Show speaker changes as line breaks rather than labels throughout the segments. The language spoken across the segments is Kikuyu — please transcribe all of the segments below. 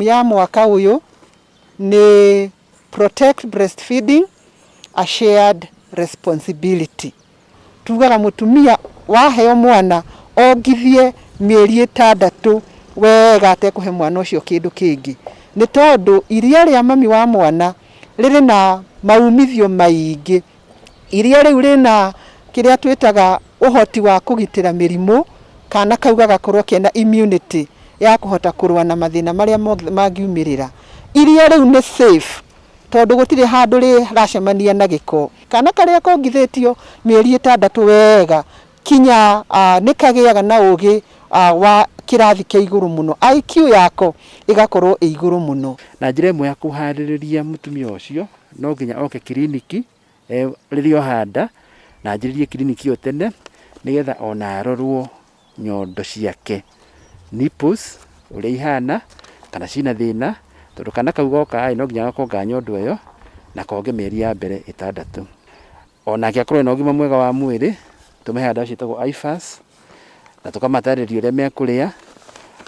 Ya mwaka ũyũ nĩ "Protect Breastfeeding, a Shared Responsibility". Tugaga mũtumia waheo mwana ongithie mĩeri 6 wega atekũhe mwana ũcio kĩndũ kĩngĩ, nĩ tondũ iria rĩa mami wa mwana rĩrĩ na maumithio maingĩ. Iria rĩu rĩna kĩrĩa twĩtaga ũhoti wa kũgitĩra mĩrimũ, kana kau gagakorwo kena immunity ya kũhota kũrũa na mathĩna marĩa mothe mangiumĩrĩra. Iria rĩu nĩ safe tondũ gũtirĩ handũ rĩracemania na gĩko. Kana karĩa kongithĩtio mĩeri 6 wega kinya nĩ kagĩaga na ũgĩ wa kĩrathi kĩa igũrũ mũno, IQ yako ĩgakorwo ĩ igũrũ mũno.
Na njĩra ĩmwe ya kũharĩrĩria mũtumia ũcio, no nginya oke kiriniki rĩrĩa ohanda na anjĩrĩrie kiriniki ĩyo tene, nĩgetha ona arorwo nyondo ciake, nipples, ũrĩa ihana, kana cina thĩna, tondũ kana kau goka ĩ no nginya gakonga nyondo ĩyo na konge mĩeri ya mbere 6. Onake akorwo ena ũgima mwega wa mwĩrĩ, tũmaheaga ndawa ciĩtagwo IFAS na tũkamatarĩria ũrĩa mekũrĩa,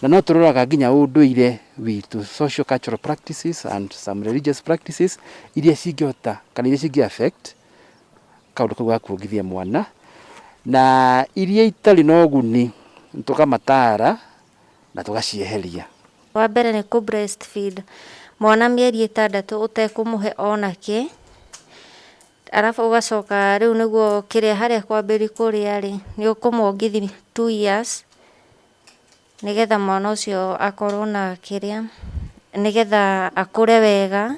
na no tũroraga nginya ũndũire witũ, social cultural practices and some religious practices iria cingĩhota kana iria cingĩ affect kaũndũ kau ga kuongithia mwana, na iria itarĩ na ũguni tũkamatara na tũgacieheria.
Wa mbere nĩ kũ breastfeed mwana mĩeri 6 ũtekũmũhe ona kĩ, arabu ũgacoka rĩu nĩguo kĩrĩa harĩa kwambĩrĩria kũrĩa rĩ, nĩ ũkũmwongithia 2 years, nĩgetha mwana ũcio akorwo na kĩrĩa, nĩgetha akũre wega.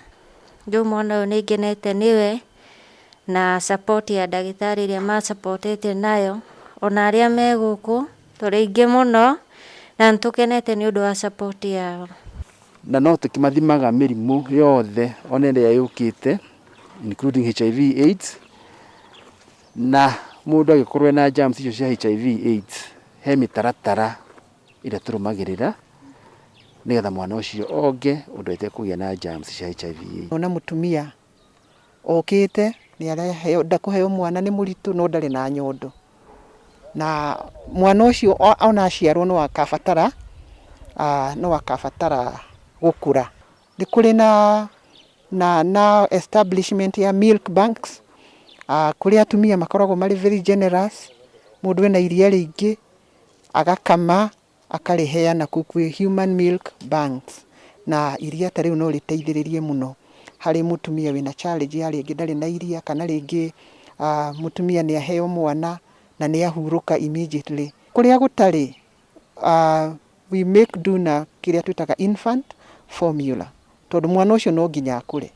Rĩu mwana ũyũ nĩ ngenete nĩwe na support ya ndagĩtarĩ ĩrĩa ma-support-ĩte nayo, ona arĩa me gũkũ tũrĩ aingĩ mũno na nĩ tũkenete nĩ ũndũ wa support yao.
Na no tũkĩmathimaga mĩrimũ yothe ona ĩrĩa yũkĩte, including HIV AIDS, na mũndũ angĩkorwo ena germs icio cia HIV AIDS, he mĩtaratara ĩrĩa tũrũmagĩrĩra nĩgetha mwana ũcio onge ũndũ etekũgĩa na germs cia HIV AIDS.
Ona mũtumia okĩte nĩ araheo ndakũheo mwana, nĩ mũritũ no ndarĩ na nyondo, na mwana ũcio ona aciarwo no akabatara gũkũra. Nĩ kũrĩ na establishment ya milk banks kũrĩa atumia makoragwo marĩ very generous. Mũndũ ena iria rĩingĩ agakama akarĩheana kũu kwĩ human milk banks, na iria ta rĩu no rĩteithĩrĩrie mũno harĩ mũtumia wĩna challenge ya rĩngĩ ndarĩ na iria, kana rĩngĩ mũtumia nĩ aheo mwana na nĩ ahurũka immediately. Kũrĩa gũtarĩ, we make do na kĩrĩa twĩtaga infant formula, tondũ mwana ũcio no nginya akũre.